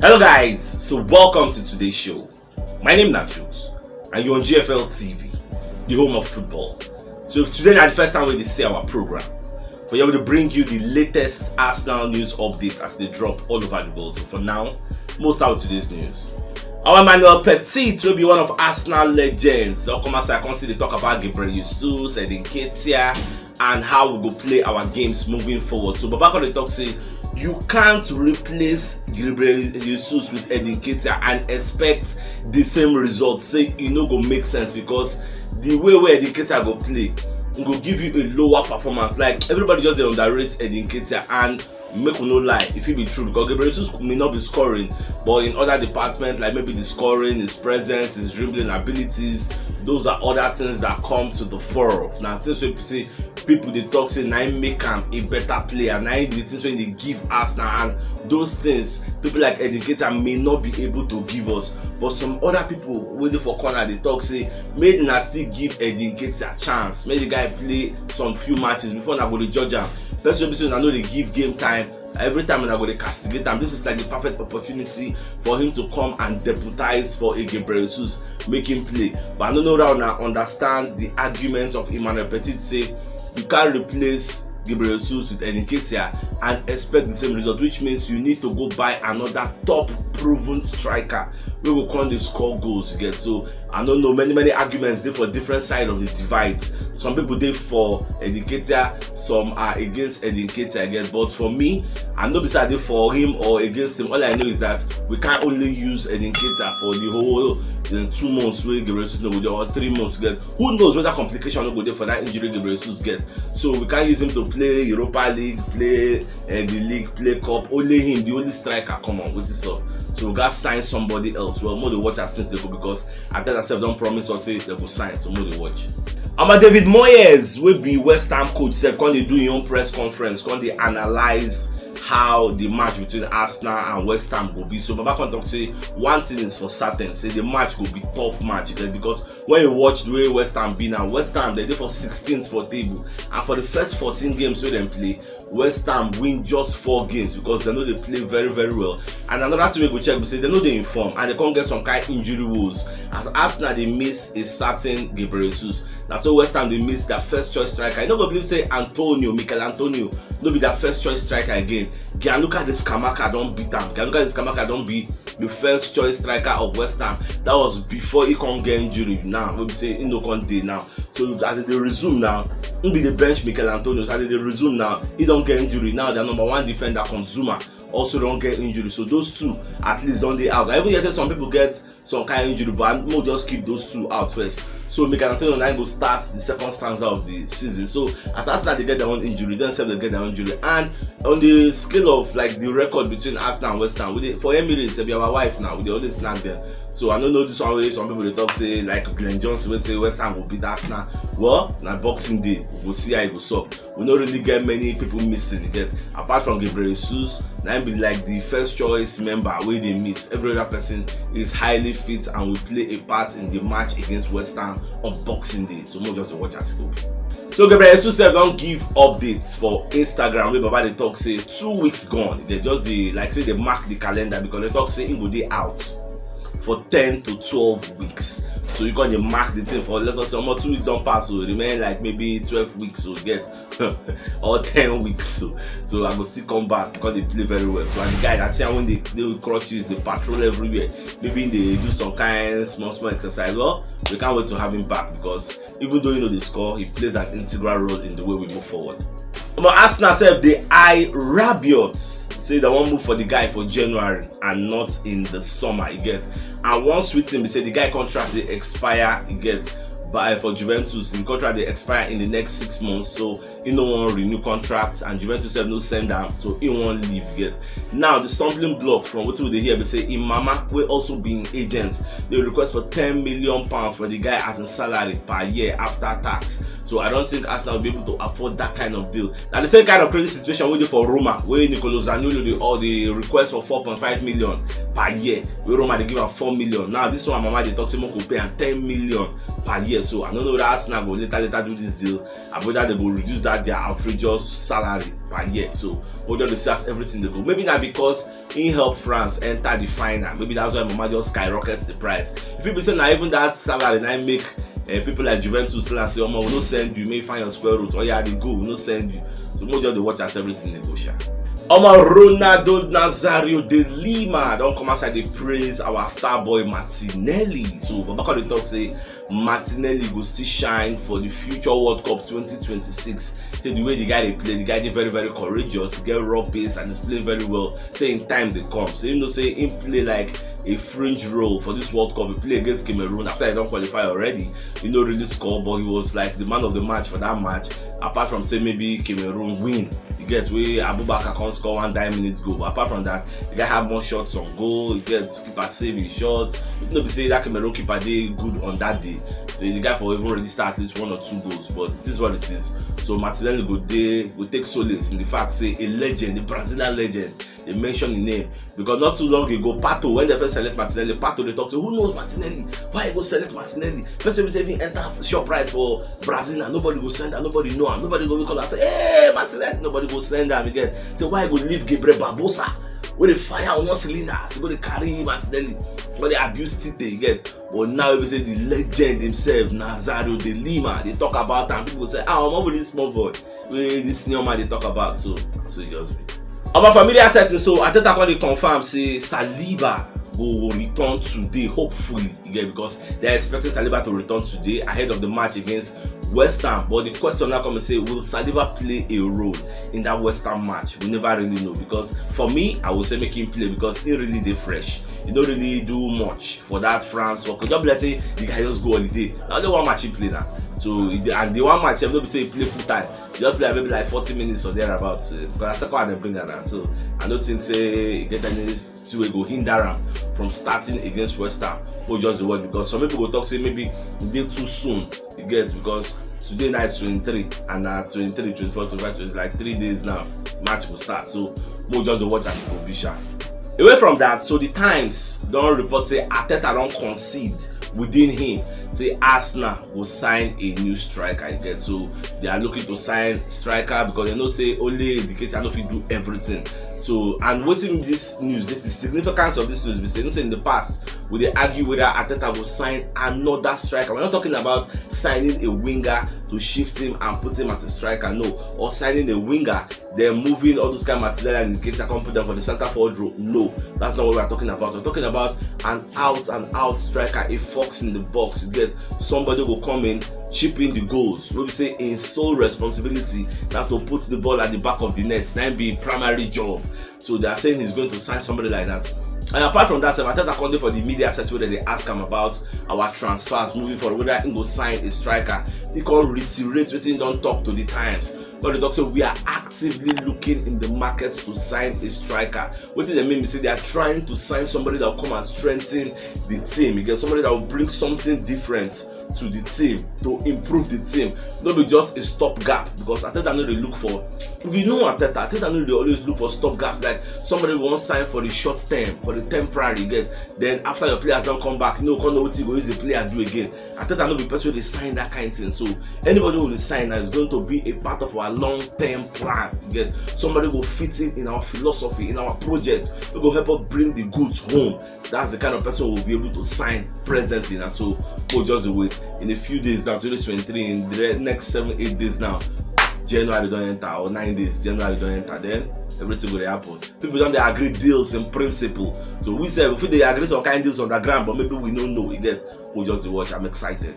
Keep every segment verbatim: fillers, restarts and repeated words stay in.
Hello guys, so welcome to today's show. My name na Jules and you're on G F L T V, the home of football. So if today na the first time wey you dey see our program, for here we dey bring you the latest Arsenal news update as they drop all over the world. So for now, most out today's news. Our Emmanuel Petit, wey be one of Arsenal legends, don come outside come still dey talk about Gabriel Jesus, Edin Ketia, and how we go play our games moving forward. So Baba come dey talk say you can't replace Gabriel Jesus with Edin Ketia and expect the same result. Say e no go make sense because the way wey Edin Ketia go play, e go give you a lower performance. Like, everybody just dey underrate Edin Ketia, and make we no lie, e fit be true because Gabriel Jesus may not be scoring, but in other departments, like maybe the scoring, his presence, his dribbling abilities, those are other things that come to the fore. Na things wey be say people dey talk say na im make am a better player, na im be the things wey dey give Arsenal, and those things people like Edin Ketia may not be able to give us. But some other people wey dey for corner dey talk say make una still give Edin Ketia chance, make the guy play some few matches before una go dey judge am. Person wey be say una no dey give game time, every time una go dey castigate am. This is like the perfect opportunity for him to come and deputize for a Gabriel Jesus, make him play. But I no know how una understand the argument of Emmanuel Petit say you can't replace Gabriel Jesus with Edin Ketia and expect the same result, which means you need to go buy another top proven striker wey go come dey score goals, you get. So I don't know, many many arguments dey for different side of the divide. Some people dey for Edin Ketia, some are against Edin Ketia, you get. But for me, I no be say I dey for him or against him. All I know is that we can't only use Edin Ketia for the whole, the two months wey Gabriel Jesus no go dey, or three months, you get. Who knows whether complication no go dey for that injury Gabriel Jesus get. So we can't use him to play Europa League, play, eh, the league, play cup. Only him, the only striker. Come on, what is up? So we gotta sign somebody else. Well, more the watch as things dey go because Arteta sef don promise us say they go sign, so more the watch. Omo, David Moyes, wey be West Ham coach sef, come dey do him own press conference, come dey analyse how the match between Arsenal and West Ham go be. So Baba come talk say one thing is for certain, say the match go be tough match, you get, because when you watch the way West Ham be now, West Ham, they dey for sixteenth for table, and for the first fourteen games wey dem play, West Ham win just four games because dem no dey play very very well. And another thing wey go check be say dem no dey in form and dem come get some kind injury woes. As Arsenal dey miss a certain Gabriel Jesus, na so West Ham dey miss their first choice striker. You no go believe say Antonio, Michael Antonio, no be their first choice striker again. Gianluca de Scamacca don beat am. Gianluca de Scamacca don be the first choice striker of West Ham. That was before he come get injury. Now wey be say he no come dey now. So as they resume now, he be the bench Michael Antonio. So as they resume now, he don get injury. Now their number one defender, Consumer, also don get injury. So those two at least don dey out. I even hear say some people get some kind injury, but I no, just keep those two out first. So Michael Antonio na go start the second stanza of the season. So as Arsenal dey get their own injury, dem sef dey get their own injury. And on the scale of like the record between Arsenal and West Ham, we dey, for Emirates, they be our wife now. We dey always snag them. So I don't know this one wey some people dey talk say like Glenn Johnson wey say West Ham go beat Arsenal. Well, na Boxing Day, we go see how e go sup. We no really get many people missing again. Apart from Gabriel Jesus, na him be like the first choice member wey dey miss. Every other person is highly fit and will play a part in the match against West Ham on Boxing Day. So make we just dey watch as e go be. So Gabriel Jesus sef don give updates for Instagram wey Baba dey talk say two weeks gone. They just dey like say they mark the calendar because they talk say he go dey out for ten to twelve weeks. So you gonna mark the thing for, let us say, almost two weeks don pass, so remain like maybe twelve weeks, so get or ten weeks. So so I go still come back because they play very well. So and the guy that thing when they they crutches, they patrol everywhere. Maybe they do some kind small small exercise. Well, we can't wait to have him back because even though you know the score, he plays an integral role in the way we move forward. But Arsenal sef dey eye Rabiot, say they wan move for the guy for January and not in the summer, you get. And one sweet thing be say the guy contract dey expire, you get. But for Juventus, the contract dey expire in the next six months, so he no wan renew contract, and Juventus sef no send am, so he wan leave, you get. Now the stumbling block from wetin we dey hear be say him mama, wey also be him agent, dey request for ten million pounds for the guy as him salary per year after tax. So I don't think Arsenal will be able to afford that kind of deal. Now the same kind of crazy situation wey dey for Roma, wey Nicolo Zaniolo dey all the request for four point five million per year, wey Roma dey give am four million. Now this one, mama dey talk say make we pay am ten million per year. So I don't know whether Arsenal go later later do this deal, and whether they go reduce that their outrageous salary per year. So we just dey see as everything dey go. Maybe na because he help France enter the final. Maybe that's why Mama just skyrocket the price. If you be say na even that salary na make uh, people like Juventus tell am say, "Omo, we no send you, make you find your square root. Oh yeah, dey go, we no send you." So we just dey watch as everything dey go, sha. Omo, Ronaldo Nazario de Lima don come outside dey praise our star boy Martinelli. So Baba come dey talk say Martinelli go still shine for the future World Cup twenty twenty-six. Say the way the guy dey play, the guy dey very, very courageous, he get raw pace and is playing very well. Say in time dey come. So you know say him play like a fringe role for this World Cup. He play against Cameroon after he don qualify already. He no really score, but he was like the man of the match for that match. Apart from say maybe Cameroon win, you get, wey Abubakar come score one nine minutes goal. But apart from that, the guy have more shots on goal. You get, keeper save him shots. No be say that Cameroon keeper dey good on that day. So the guy for even register at least one or two goals. But it is what it is. So Martinelli go dey go take solace in the fact say a legend, a Brazilian legend, dey mention him name. Because not too long ago, Pato, when they first select Martinelli, Pato dey talk say, "Who knows Martinelli? Why you go select Martinelli? Person wey say if he enter Shoprite for Brazil, and nobody go send am, nobody know am, nobody go call am say, 'Hey, Martinelli,' nobody go send am again. Say why you go leave Gabriel Barbosa, wey dey fire on one cylinder, so go dey carry Martinelli, go dey abuse Tite, you get." But now we say the legend himself, Nazario de Lima, dey talk about am. People say, "Ah, omo, this small boy, wey this senior man dey talk about." So, so e just be. Our familiar setting, so Arteta come dey confirm say Saliba go return today, hopefully, you get, because they're expecting Saliba to return today ahead of the match against West Ham. But the question now comes say, will Saliba play a role in that West Ham match? We never really know, because for me, I would say make him play because he really dey fresh. He no really do much for that France work. Just be like say the guy just go holiday. Na only one match he play now. So he dey- and the one match, no be say he play full time. He just play maybe like forty minutes or thereabouts. So, because na second half dem bring am now. So I no think say e get anything wey go hinder am from starting against West Ham. Or just the word, because some people go talk say maybe e dey too soon. You get, because today night twenty-three and na twenty-three, twenty-four, twenty-five, twenty, like three days now. Match go start. So we just dey watch as e go be, sha. Away from that, so the Times don report say Arteta don concede within him say Arsenal go sign a new striker, you get. So they are looking to sign striker because they know say only Nketiah no fit do everything. So, and wetin this news, this the significance of this news be say, you know say in the past we dey argue whether Arteta go sign another striker. We're not talking about signing a winger to shift him and put him as a striker, no, or signing a winger, then moving all those kind of Martinelli and Nketiah, come put them for the center forward role. No, that's not what we're talking about. We're talking about an out and out striker, a fox in the box. You get, somebody go come in, chip in the goals. We say in sole responsibility, now to put the ball at the back of the net. That be primary job. So they are saying he's going to sign somebody like that. And apart from that, Arteta come dey for the media set where they ask him about our transfers moving forward, whether he go sign a striker. He come reiterate wetin he don talk to the Times. But the talk say we are actively looking in the market to sign a striker. Wetin they mean be say they are trying to sign somebody that will come and strengthen the team. You get, somebody that will bring something different to the team, to improve the team. No be just a stopgap, because Arteta no dey look for, if you know Arteta, Arteta no dey always look for stopgaps, like somebody wants sign for the short term, for the temporary, you get. Then after your players don't come back, no, come know what you go use the player do again. Arteta no be person wey dey sign that kind thing. So anybody who dey sign now is going to be a part of our long-term plan. You get, somebody go fit in in our philosophy, in our project, wey go help us bring the goods home. That's the kind of person we'll be able to sign presently. And so we'll just wait. In a few days now, twenty twenty-three, in the next seven, eight days now, January don enter, or nine days, January don enter, then everything will happen. People don dey agree deals in principle. So we say, if they agree some kind deals on the ground, but maybe we no know, you get, we'll just dey watch. I'm excited.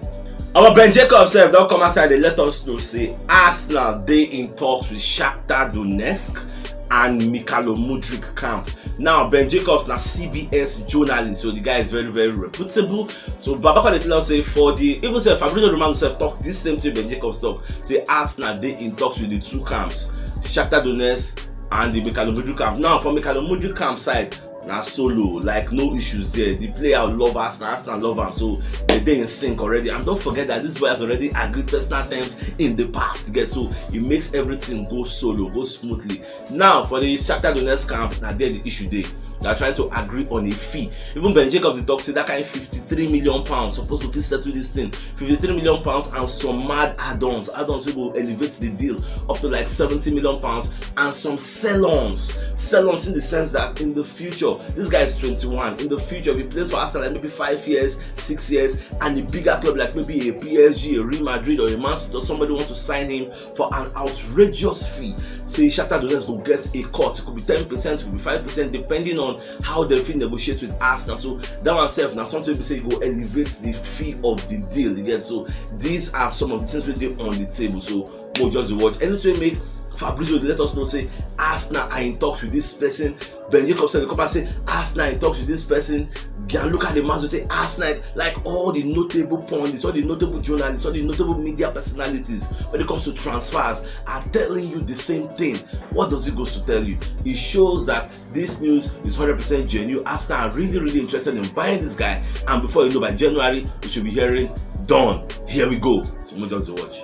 Our Ben Jacobs sef don come outside dey let us know say Arsenal dey in talks with Shakhtar Donetsk and Mykhailo Mudryk camp. Now, Ben Jacobs na C B S journalist, so the guy is very, very reputable. So Baba come dey tell us say for the, even sef Fabrizio Romano sef talk this same thing Ben Jacobs talk, say Arsenal dey in talks with the two camps, Shakhtar Donetsk and the Mykhailo Mudryk camp. Now, for Mykhailo Mudryk camp side, na solo, like, no issues there. The player love Arsenal, Arsenal love am, so they dey in sync already. And don't forget that this boy has already agreed personal terms in the past, you get, so it makes everything go solo, go smoothly. Now, for the Shakhtar Donetsk camp, na there the issue dey. They are trying to agree on a fee. Even Ben Jacobs dey talk say that kind fifty-three million pounds supposed to fit settle this thing. Fifty-three million pounds and some mad add-ons. Add-ons wey go elevate the deal up to like seventy million pounds and some sell-ons. Sell-ons in the sense that in the future, this guy is twenty-one. In the future, if he plays for Arsenal like maybe five years, six years, and a bigger club like maybe a P S G, a Real Madrid, or a Man City, or somebody wants to sign him for an outrageous fee, say Shakhtar Donetsk go get a cut. It could be ten percent, it could be five percent, depending on how they fit negotiate with Arsenal. So that one sef na something we say go elevate the fee of the deal again. So these are some of the things wey dey on the table. So we'll just dey watch. And this wey make Fabrizio dey let us know say Arsenal are in talks with this person. Ben Jacobs sef dey come back say Arsenal in talks with this person. Gianluca Di Marzio say Arsenal, like all the notable pundits, all the notable journalists, all the notable media personalities when it comes to transfers are telling you the same thing. What does it goes to tell you? It shows that this news is hundred percent genuine. Arsenal are really, really interested in buying this guy, and before you know, by January, you should be hearing, "Done. Here we go." So we'll just watch.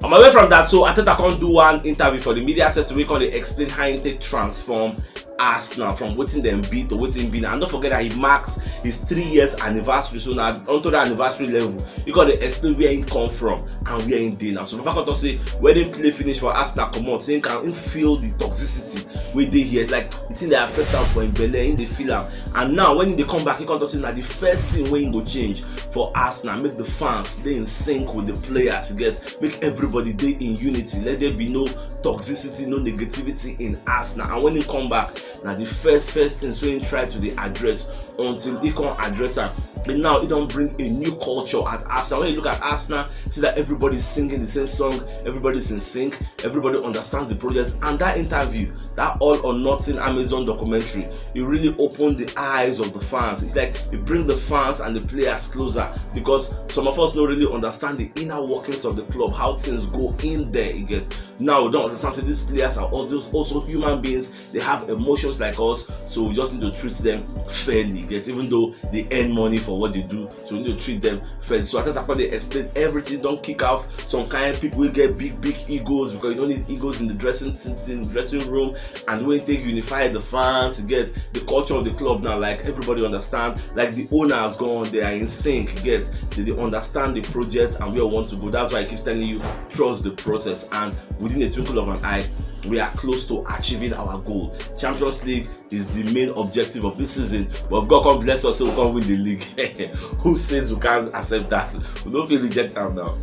On my way from that, so Arteta come do one interview for the media set wey come dey explain how he take transform Arsenal from wetin dem be to wetin be now. And don't forget that he marked his three years anniversary. So now onto the anniversary level, he come dey explain where he come from and where he dey now. So Papa come talk say when he play finish for Arsenal comot, say he can he feel the toxicity wey dey here. It's like the thing dey affect am for him belle, he dey feel am. And now when he dey come back, he come talk say na the first thing wey he go change for Arsenal, make the fans dey in sync with the players. You get, make everybody dey in unity. Let there be no toxicity, no negativity in Arsenal. And when he come back, na the first first things wey he try to dey address until he come address am. And now he don bring a new culture at Arsenal. When you look at Arsenal, see that everybody is singing the same song, everybody is in sync, everybody understands the project. And that interview, that All or Nothing Amazon documentary, it really opened the eyes of the fans. It's like it bring the fans and the players closer, because some of us don't really understand the inner workings of the club, how things go in there. You get, now we don't understand say these players are also, also human beings. They have emotions like us, so we just need to treat them fairly. You get, even though they earn money for what they do, so we need to treat them fairly. So Arteta come dey explain everything, don kick off some kind people wey get big big egos, because you don't need egos in the dressing in the dressing room, and wey take unify the fans. You get, the culture of the club now, like, everybody understand, like, the owners gone, they are in sync. You get, they, they understand the project and where we want to go. That's why I keep telling you, trust the process, and within a twinkle of an eye, we are close to achieving our goal. Champions League is the main objective of this season, but if God come bless us, so we come win the league. Who says we can't accept that? We don't feel reject am now.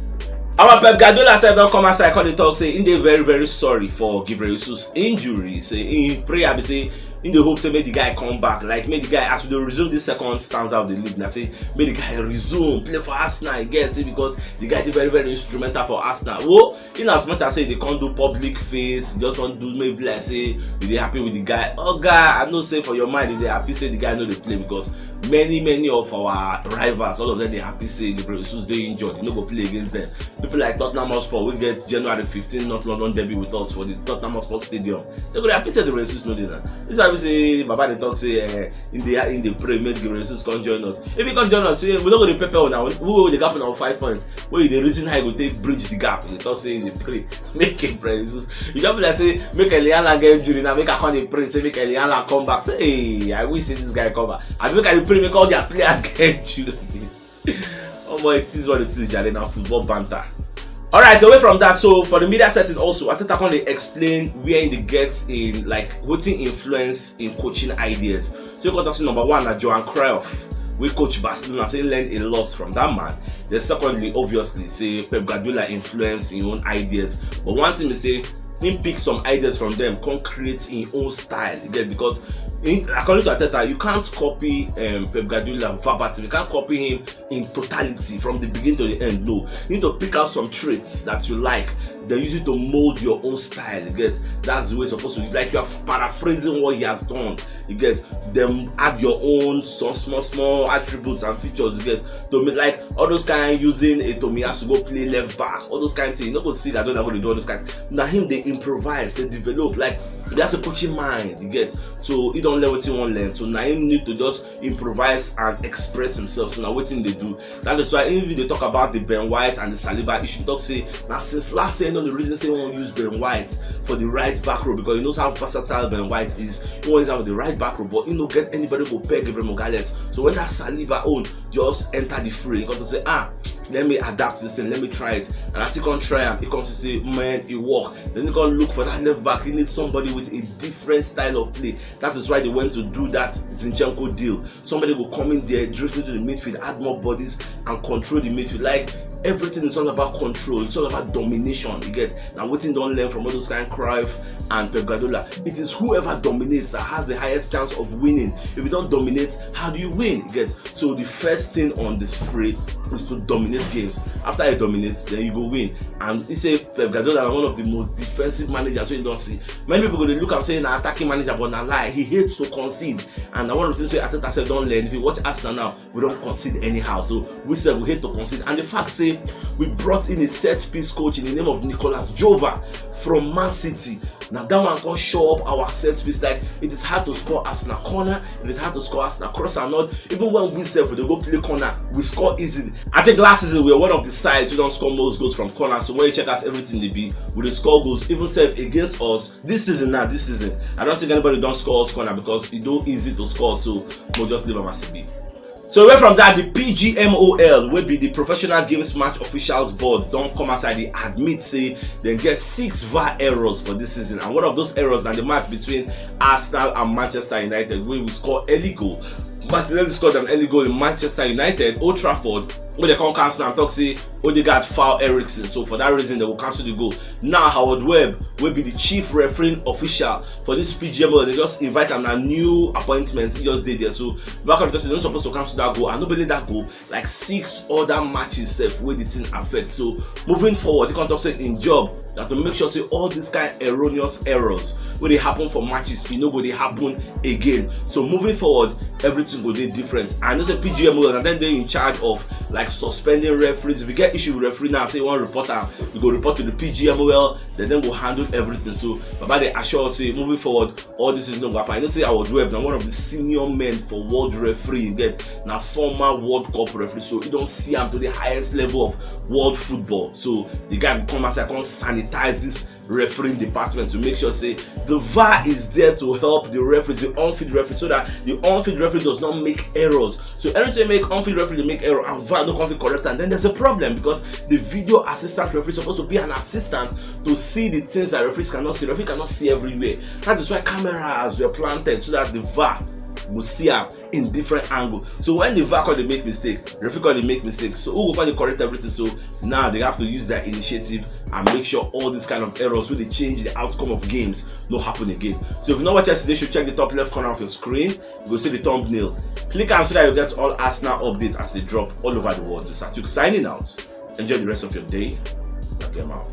Our Pep Guardiola sef don come outside, come dey talk say he dey very very sorry for Gabriel Jesus injury. Say in prayer be say he dey hope say make the guy come back, like, make the guy, as we dey resume this second stanza of the league, na say make the guy resume play for Arsenal again. Say because the guy dey very very instrumental for Arsenal. Wo, in as much as say they can't do public face, just want to do maybe like say you dey happy with the guy. Oh guy, I know say for your mind you dey happy say the guy no dey play, because many many of our rivals, all of them dey happy say Gabriel Jesus dey injured, he no go play against them. People like Tottenham Hotspur, we get January fifteen North London derby with us for the Tottenham Hotspur Stadium. They go dey happy say Gabriel Jesus no dey now. This is why we say Baba dey talk say eh, in the in the pray make Gabriel Jesus come join us. If he come join us, say we no go dey pepper una. We go dey gap on our five points. Wey you dey reason how you go take bridge the gap. You talk say in the pray make Gabriel Jesus. You just be like say make Erling Haaland get injury now. Make I come dey pray say make Erling Haaland come back. Say hey, I wish say this guy come back. I make I dey pray make all their players get injury. Oh boy, it is what it is, jare, na football banter. Alright, away from that, so for the media setting also, Arteta come dey explain where he dey get in, like, wetin influence in coaching ideas. So you got to see number one na Johan Cruyff, wey coach Barcelona, say he learn a lot from that man. Then secondly, obviously, say Pep Guardiola influence him own ideas. But one thing is say he pick some ideas from them, come create him own style. You get, because in, according to Arteta, you can't copy um, Pep Guardiola verbatim. You can't copy him in totality from the beginning to the end. No, you need to pick out some traits that you like, then use it to mold your own style. You get, that's the way it's supposed to be. Like you are paraphrasing what he has done. You get, then add your own some small small attributes and features. You get, to me, like, all those kind, using a Tomiyasu go play left back, all those kind things. You no go see that don't go dey do all those kind. Now him they improvise, they develop. Like That's a coaching mind, you get. So he don't learn what he won't learn. So now he need to just improvise and express himself. So now what thing they do? That is why if they talk about the Ben White and the Saliba issue, talk say now since last year, you know the reason say he won't use Ben White for the right back row because he knows how versatile Ben White is. He wants have the right back row, but he no get anybody go peg Gabriel Magalhaes. So when that Saliba own just enter the fray, he got to say, ah, let me adapt this thing, let me try it. And as he can try him, he can say, man, it work. Then he can look for that left back. He needs somebody with a different style of play. That is why they went to do that Zinchenko deal. Somebody will come in there, drift into the midfield, add more bodies, and control the midfield. Like everything is all about control. It's all about domination. You get now. What thing don't learn from all those kind of Cruyff and Pep Guardiola. It is whoever dominates that has the highest chance of winning. If you don't dominate, how do you win? You get. So the first thing on the fray is to dominate games. After you dominate, then you go win. And he say Pep Guardiola is one of the most defensive managers we don't see. Many people go dey look am say na attacking manager, but na lie. He hates to concede, and na one of the things wey Arteta sef don learn. If you watch Arsenal now, we don't concede anyhow. So we sef we hate to concede. And the fact say we brought in a set piece coach in the name of Nicolas Jova from Man City. Now that one can show up our set piece. Like it is hard to score Arsenal corner, it is hard to score Arsenal cross and not. Even when we sef we dey go play corner, we score easily. I think last season we were one of the sides we don't score most goals from corner. So when you check us everything they be, we dey score goals. Even sef against us this season now, this season I don't think anybody don't score us corner because it don't easy to score. So we'll just leave them as it be. So away from that, the P G M O L, will be the Professional Games Match Officials Board, don't come outside. They admit say they get six V A R errors for this season, and one of those errors na the match between Arsenal and Manchester United, where we score early goal. Martinelli scored an early goal in Manchester United, Old Trafford, where they come cancel and talk say Odegaard foul Eriksen. So for that reason, they will cancel the goal. Now Howard Webb will be the chief refereeing official for this P G M O L. They just invite am na new appointment. He just dey there. So back of the, they not supposed to cancel that goal. And nobody that goal like six other matches sef wey the thing affect. So moving forward, he come talk say in job that to make sure say all these kind erroneous errors wey dey happen for matches e no go dey happen again. So moving forward, everything go dey different. I know say P G M O L na dem dey in charge of like suspending referees. If you get issue with referee now, say you wan report am, you go report to the P G M O L. Then dem go handle everything. So baba dey assure us say moving forward, all this is no go happen. I know say Howard Webb na one of the senior men for world referee. You get na former World Cup referee, so he don't see am to the highest level of world football. So the guy go come outside, come sanitize this refereeing department to make sure say the V A R is there to help the referees, the on-field referees, so that the on-field referee does not make errors. So anytime make on-field referee dey make error and V A R no come fit correct am, then there's a problem because the video assistant referee is supposed to be an assistant to see the things that referees cannot see. Referee cannot see everywhere. That is why cameras were planted so that the V A R will see am in different angle. So when the V A R come dey make mistake, referee come dey make mistake. So who go come dey correct everything? So now they have to use their initiative and make sure all these kind of errors wey dey change the outcome of games no happen again. So if you no watch yesterday show, check the top left corner of your screen. You go see the thumbnail. Click am so that you get all Arsenal updates as they drop all over the world. So Satuk signing out. Enjoy the rest of your day. Game out.